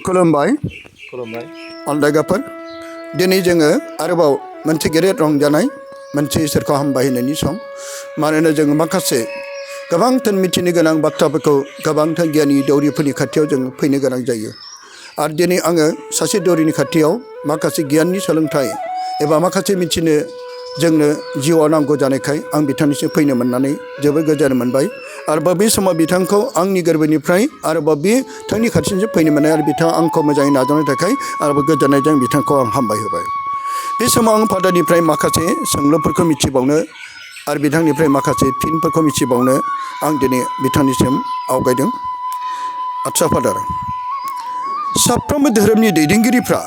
खुलुमबाय खुलुमबाय अनलायगाफोर दिनै जोङो आरोबाव मोनसे गेदेर रंजानाय मोनसे इसोरखौ हामबाय होनायनि सम मानोना जोङो माखासे गोबांथार मिथिनो गोनां बाथ्राफोरखौ गोबांथार गियानि दौरिफोरनि खाथियाव जों फैनो गोनां जायो आरो दिनै आङो सासे दौरिनि खाथियाव माखासे गियाननि सोलोंथाइ एबा माखासे मिथिनो जोंनो जिउआव नांगौ जानायखाय आं बिथांनिसिम फैनो मोननानै जोबोद गोजोन मोनबाय आरोबाव बे समाव बिथांखौ आंनि गोरबोनिफ्राय आरोबाव बिथांनि खाथिसिम फैनो मोननाय आरो बिथाङा आंखौ मोजाङै नाजावनो थाखाय आरोबाव गोजोननायजों बिथांखौ आं हामबाय होबाय बे समाव आं फादारनिफ्राय माखासे सोंलुफोरखौ मिथिबावनो आरो बिथांनिफ्राय माखासे फिनफोरखौ मिथिबावनो आं दिनै बिथांनिसिम आवगायदों आदसा फादार साफ्रोमबो धोरोमनि दैदेनगिरिफ्रा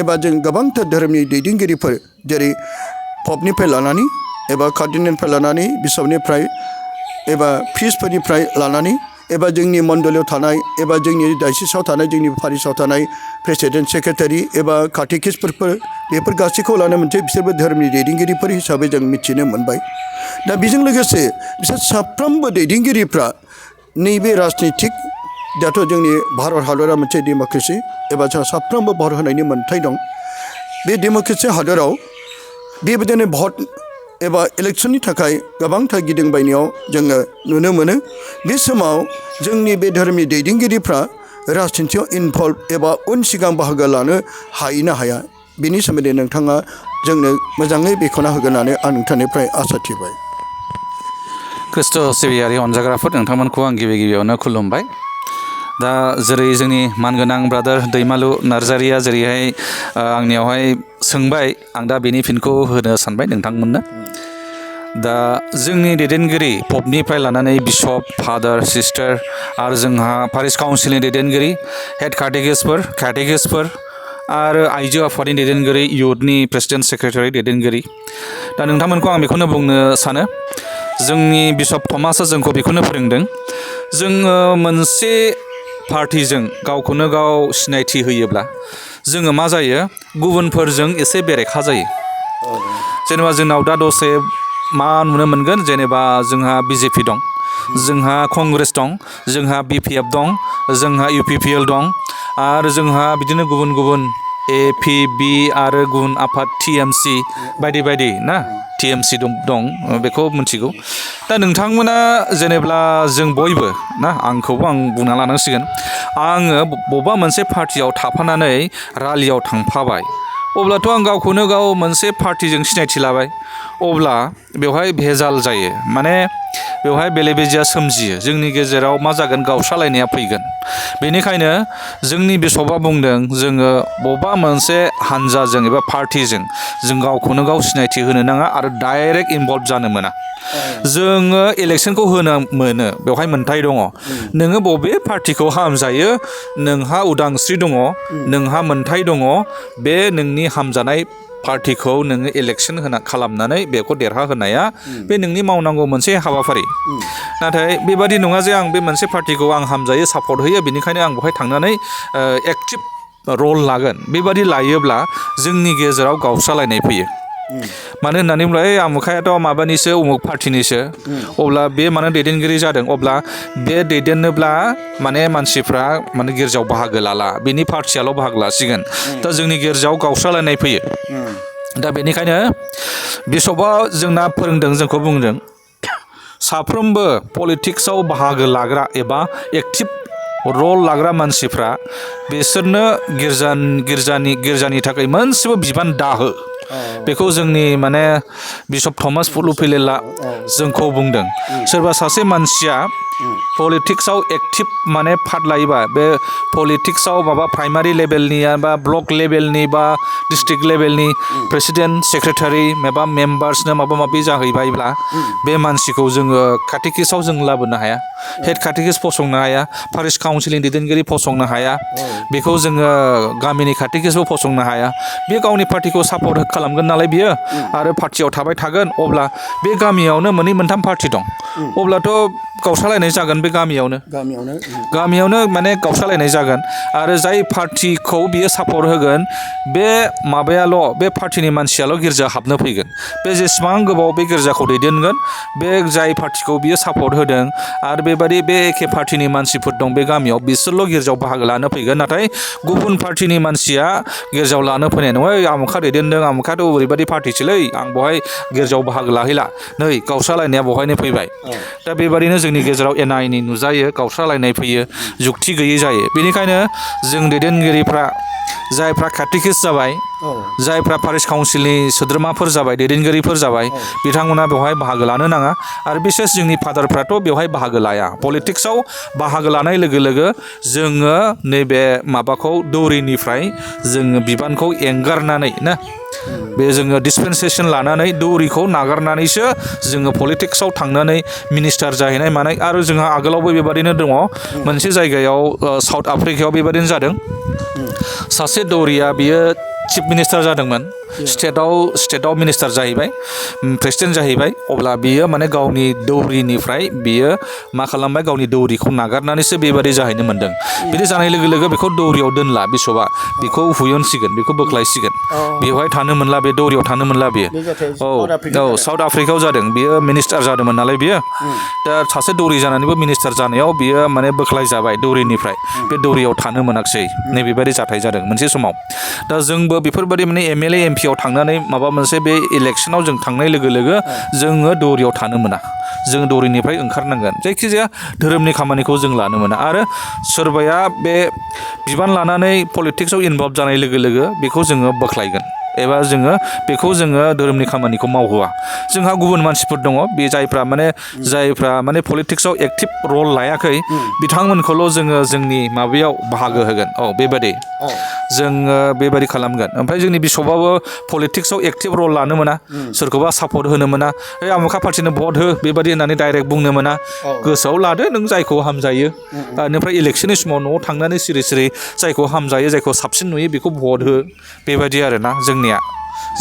एबा जों गोबांथार धोरोमनि दैदेनगिरिफोर जेरै पपनिफ्राय लानानै एबा कार्डिनेलनिफ्राय लानानै बिशपनिफ्राय एबा प्रिस्टफोरनिफ्राय लानानै एबा जोंनि मण्डलियाव थानाय एबा जोंनि डायसिसाव थानाय जोंनि पारिसाव थानाय प्रेसिडेन्ट सेक्रेटारि एबा काटेकिस्टफोर बेफोर गासैखौ लानानै मोनसे बिसोरबो धोरोमनि दैदेनगिरिफोर हिसाबै जों मिथिनो मोनबाय दा बेजों लोगोसे बिसोर साफ्रोमबो दैदेनगिरिफ्रा नैबे राजनितिक दाथ' जोंनि भारत हादरा मोनसे डेम'क्रेसि एबा जोंहा साफ्रोमबो भट होनायनि मोन्थाय दं बे डेम'क्रेसि हादराव बेबायदिनो भट एबा इलेक्सननि थाखाय गोबांथार गिदिंबायनायाव जोङो नुनो मोनो बे समाव जोंनि बे धोरोमनि दैदेनगिरिफ्रा राजनितियाव इनभल्भ एबा उन सिगां बाहागो लानो हायो ना हाया बिनि सोमोन्दै नोंथाङा जोंनो मोजाङै बेखेवना होगोन होननानै आं नोंथांनिफ्राय आसा थिबाय खृष्ट सिबियारि अनजाग्राफोर नोंथांमोनखौ आं गिबियावनो खुलुमबाय दा जेरै जोंनि मानगोनां ब्रादार दैमालु नार्जारिया जेरैहाय आंनियावहाय सोंबाय आं दा बेनि फिनखौ होनो सानबाय नोंथांमोननो दा जोंनि दैदेनगिरि पपनिफ्राय लानानै बिशप फादार सिस्टार आरो जोंहा पारिस काउन्सिलनि दैदेनगिरि हेड केटेकिस्टफोर आरो आइजो आफादनि दैदेनगिरि इयुथनि प्रेसिडेन्ट सेक्रेटारि दैदेनगिरि दा नोंथांमोनखौ आं बेखौनो बुंनो सानो जोंनि बिशप थमासआ जोंखौ बेखौनो फोरोंदों जोङो मोनसे पार्टिजों गावखौनो गाव सिनायथि होयोब्ला जोङो मा जायो गुबुनफोरजों एसे बेरेखा जायो जेनेबा जोंनाव दा दसे मा नुनो मोनगोन जेनेबा जोंहा बिजेपि दं जोंहा कंग्रेस दं जोंहा बिपिएफ दं जोंहा इउपिपिएल दं आरो जोंहा बिदिनो गुबुन गुबुन एपिबि आरो गुबुन आफाद टिएमसि बायदि बायदि ना टिएमसि दं बेखौ मिथिगौ दा नोंथांमोना जेनेब्ला जों बयबो ना आंखौबो आं बुंना लानांसिगोन आङो बबेबा मोनसे पार्टियाव थाफानानै रालियाव थांफाबाय अब्लाथ' आं गावखौनो गाव मोनसे पार्टिजों सिनायथि लाबाय अब्ला बेवहाय भेजाल जायो माने बेवहाय बेले बेजेया सोमजियो जोंनि गेजेराव मा जागोन गावस्रालायनाया फैगोन बेनिखायनो जोंनि बिशपआ बुंदों जोङो बबेबा मोनसे हानजाजों एबा पार्टिजों जों गावखौनो गाव सिनायथि होनो नाङा आरो डाइरेक्ट इनभल्भ जानो मोना जोङो इलेक्सनखौ होनो मोनो बेवहाय मोन्थाय दङ नोङो बबे पार्टिखौ हामजायो नोंहा उदांस्रि दङ नोंहा मोन्थाय दङ बे नोंनि हामजानाय पार्टिखौ नोङो इलेक्सन खालामनानै बेखौ देरहाहोनाया बे नोंनि मावनांगौ मोनसे हाबाफारि नाथाय बेबादि नङा जे आं बे मोनसे पार्टिखौ आं हामजायो सापर्ट होयो बेनिखायनो आं बेवहाय थांनानै एक्टिभ रल लागोन बेबादि लायोब्ला जोंनि गेजेराव गावस्रालायनाय फैयो मानो होननानै बुंब्ला आमुखायाथ' माबानिसो उमुक पार्टिनिसो अब्ला बे मानो दैदेनगिरि जादों अब्ला बे दैदेननोब्ला माने मानसिफ्रा माने गिर्जायाव बाहागो लाला बेनि पार्टियाल' बाहागो लासिगोन दा जोंनि गिर्जायाव गावस्रालायनाय फैयो दा बेनिखायनो बिशपआ जोंना फोरोंदों जोंखौ बुंदों साफ्रोमबो पलिटिक्सआव बाहागो लाग्रा एबा एक्टिभ रल लाग्रा मानसिफ्रा बिसोरनो गिर्जानि थाखाय मोनसेबो बिबान दाहो बेखौ जोंनि माने बिशप थमास फुलुफिलेला जोंखौ बुंदों सोरबा सासे मानसिया पलिटिक्सआव एक्टिभ माने पार्ट लायोबा बे पलिटिक्सआव माबा प्राइमारि लेभेलनि बा ब्लक लेभेलनि बा डिस्ट्रिक्ट लेभेलनि प्रेसिडेन्ट सेक्रेटारि माबा मेम्बार्सनो माबा माबि जाहैबायब्ला बे मानसिखौ जोङो काटेकिस्टआव जों लाबोनो हाया हेड काटेकिस्ट फसंनो हाया पारिस काउन्सिलनि दैदेनगिरि फसंनो हाया बेखौ जोङो गामिनि काटेकिस्टबो फसंनो हाया बे गावनि पार्टिखौ सापर्ट खालामगोन नालाय बियो आरो पार्टियाव थाबाय थागोन अब्ला बे गामियावनो मोननै मोनथाम पार्टि दं अब्लाथ' गावस्रालायनाय जागोन बे गामियावनो माने गावस्रालायनाय जागोन आरो जाय पार्टिखौ बियो सापर्ट होगोन बे माबायाल' बे पार्टिनि मानसियाल' गिर्जा हाबनो फैगोन बे जेसेबां गोबाव बे गिर्जाखौ दैदेनगोन बे जाय पार्टिखौ बियो सापर्ट होदों आरो बेबादि बे एखे पार्टिनि मानसिफोर दं बे गामियाव बिसोरल' गिर्जायाव बाहागो लानो फैगोन नाथाय गुबुन पार्टिनि मानसिया गिर्जायाव लानो फैनाय नङा आमुखा दैदेनदों आमुखाथ' ओरैबायदि पार्टिसोलै आं बहाय गिर्जायाव बाहागो लाहैला नै गावस्रालायनाया बहायनो फैबाय दा बेबादिनो जोंनि गेजेराव एना एनि नुजायो गावस्रालायनाय फैयो जुक्ति गैयै जायो बेनिखायनो जों दैदेनगिरिफ्रा जायफ्रा केटेकिस्ट जाबाय जायफ्रा पारिश काउन्सिलनि सोद्रोमाफोर जाबाय दैदेनगिरिफोर जाबाय बिथांमोना बेवहाय बाहागो लानो नाङा आरो बिसेस जोंनि फादारफ्राथ' बेवहाय बाहागो लाया पलिटिक्सआव बाहागो लानाय लोगो लोगो जोङो नैबे माबाखौ दौरिनिफ्राय जोङो बिबानखौ एंगारनानै ना बे जोङो डिसपेन्सेसन लानानै दौरिखौ नागारनानैसो जोङो पलिटिक्सआव थांनानै मिनिस्टार जाहैनाय मानाय आरो जोंहा आगोलावबो बेबादिनो दङ मोनसे जायगायाव साउथ आफ्रिकायाव बेबादिनो जादों सासे दौरिया बियो चिफ मिनिस्टार जादोंमोन स्टेटआव मिनिस्टार जाहैबाय प्रेसिडेन्ट जाहैबाय अब्ला बियो माने गावनि दौरिनिफ्राय बियो मा खालामबाय गावनि दौरिखौ नागारनानैसो बेबादि जाहैनो मोन्दों बिदि जानाय लोगो लोगो बेखौ दौरियाव दोनला बिशपआ बेखौ हुयनसिगोन बेखौ बोख्लायसिगोन बेवहाय थानो मोनला बे दौरियाव थानो मोनला बियो साउथ आफ्रिकायाव जादों बियो मिनिस्टार जादोंमोन नालाय बियो दा सासे दौरि जानानैबो मिनिस्टार जानायाव बियो माने बोख्लाय जाबाय दौरिनिफ्राय बे दौरियाव थानो मोनाखिसै नैबेबायदि जाथाय जादों मोनसे समाव दा जोंबो बेफोरबायदि माने एमएलए एमपियाव थांनानै माबा मोनसे बे इलेक्सनाव जों थांनाय लोगो लोगो जोङो दौरियाव थानो मोना जों दौरिनिफ्राय ओंखारनांगोन जायखिजाया धोरोमनि खामानिखौ जों लानो मोना आरो सोरबाया बे बिबान लानानै पलिटिक्सआव इनभल्भ जानाय लोगो लोगो बेखौ जोङो बोख्लायगोन एबा जोङो बेखौ जोङो धोरोमनि खामानिखौ मावहोआ जोंहा गुबुन मानसिफोर दङ बे जायफ्रा माने पलिटिक्सआव एक्टिभ रल लायाखै बिथांमोनखौल' जोङो जोंनि माबायाव बाहागो होगोन बेबादि जोङो बेबादि खालामगोन ओमफ्राय जोंनि बिशपआबो पलिटिक्सआव एक्टिभ रल लानो मोना सोरखौबा सापर्ट होनो मोना आमुखा पार्टिनो भट हो बेबादि होननानै डाइरेक्ट बुंनो मोना गोसोआव लादो नों जायखौ हामजायो बेनिफ्राय इलेक्सननि समाव न'आव थांनानै सिरि सिरि जायखौ हामजायो जायखौ साबसिन नुयो बेखौ भट हो बेबायदि आरोना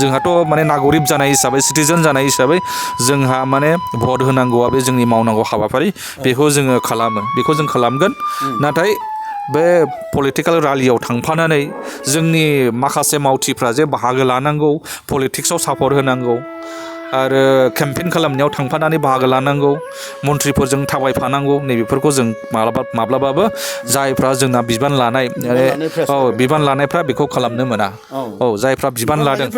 जोंहाथ' माने नागरिक जानाय हिसाबै सिटिजेन जानाय हिसाबै जोंहा माने भट होनांगौआ बे जोंनि मावनांगौ हाबाफारि बेखौ जोङो खालामो बेखौ जों खालामगोन नाथाय बे पलिटिकेल रालियाव थांफानानै जोंनि माखासे मावथिफ्रा जे बाहागो लानांगौ पलिटिक्सआव सापर्ट होनांगौ आरो केम्पेइन खालामनायाव थांफानानै बाहागो लानांगौ मन्थ्रिफोरजों थाबायफानांगौ नैबेफोरखौ जों माब्लाबाबो जायफ्रा जोंना बिबान लानाय बिबान लानायफ्रा बेखौ खालामनो मोना जायफ्रा बिबान लादों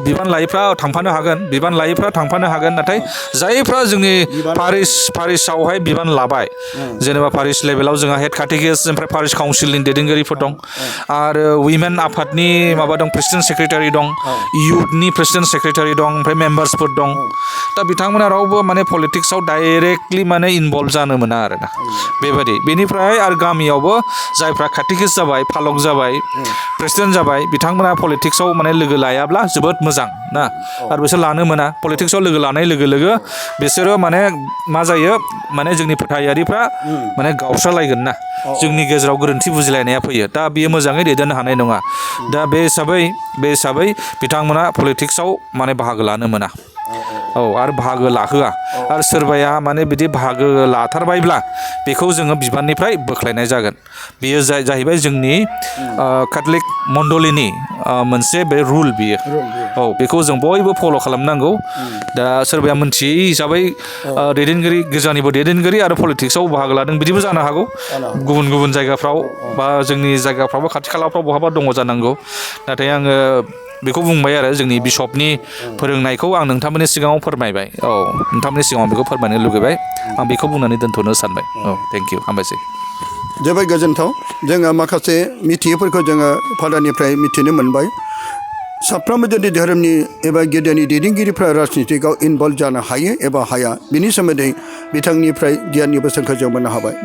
बिबान लायैफ्रा थांफानो हागोन बिबान लायैफ्रा थांफानो हागोन नाथाय जायफ्रा जोंनि पारिसावहाय बिबान लाबाय जेनेबा पारिस लेभेलाव जोंहा हेड काटेकिस्ट ओमफ्राय पारिस काउन्सिलनि दैदेनगिरिफोर दं आरो उइमेन आफादनि माबा दं प्रेसिडेन्ट सेक्रेटारि दं इउथनि प्रेसिडेन्ट सेक्रेटारि दं ओमफ्राय मेम्बार्सफोर दं दा बिथांमोना रावबो माने पलिटिक्सआव डाइरेक्टलि माने इनभल्भ जानो मोना आरोना बेबायदि बेनिफ्राय आरो गामियावबो जायफ्रा केटेकिस्ट जाबाय फालक जाबाय प्रेसिडेन्ट जाबाय बिथांमोना पलिटिक्सआव माने लोगो लायाब्ला जोबोद मोजां ना आरो बिसोर लानो मोना पलिटिक्सआव लोगो लानाय लोगो लोगो बिसोरो माने मा जायो माने जोंनि फोथायारिफ्रा माने गावस्रालायगोन ना जोंनि गेजेराव गोरोन्थि बुजिलायनाया फैयो दा बियो मोजाङै दैदेननो हानाय नङा दा बे हिसाबै बिथांमोना पलिटिक्सआव माने बाहागो लानो मोना आरो बाहागो लाहोआ आरो सोरबाया माने बिदि बाहागो लाथारबायब्ला बेखौ जोङो बिबाननिफ्राय बोख्लायनाय जागोन बेयो जाहैबाय जोंनि केथलिक मण्डलिनि मोनसे बे रुल बियो बेखौ जों बयबो फल' खालामनांगौ दा सोरबाया मोनथियै हिसाबै दैदेनगिरि गिर्जानिबो दैदेनगिरि आरो पलिटिक्सआव बाहागो लादों बिदिबो जानो हागौ गुबुन जायगाफ्राव बा जोंनि जायगाफ्रावबो खाथि खालाफ्राव बहाबा दङ जानांगौ नाथाय आङो बेखौ बुंबाय आरो जोंनि बिशपनि फोरोंनायखौ आं नोंथांमोननि सिगाङाव फोरमायबाय नोंथांमोननि सिगाङाव बेखौ फोरमायनो लुगैबाय आं बेखौ बुंनानै दोनथ'नो सानबाय थेंक इउ हामबायसै जोबोद गोजोन्थाव जोङो माखासे मिथियैफोरखौ जोङो फादारनिफ्राय मिथिनो मोनबाय साफ्रोमबो जुदि धोरोमनि एबा गिर्जानि दैदेनगिरिफ्रा राजनितिकआव इनभल्भ जानो हायो एबा हाया बिनि सोमोन्दै बिथांनिफ्राय गियाननि बोसोनखौ जों मोननो हाबाय।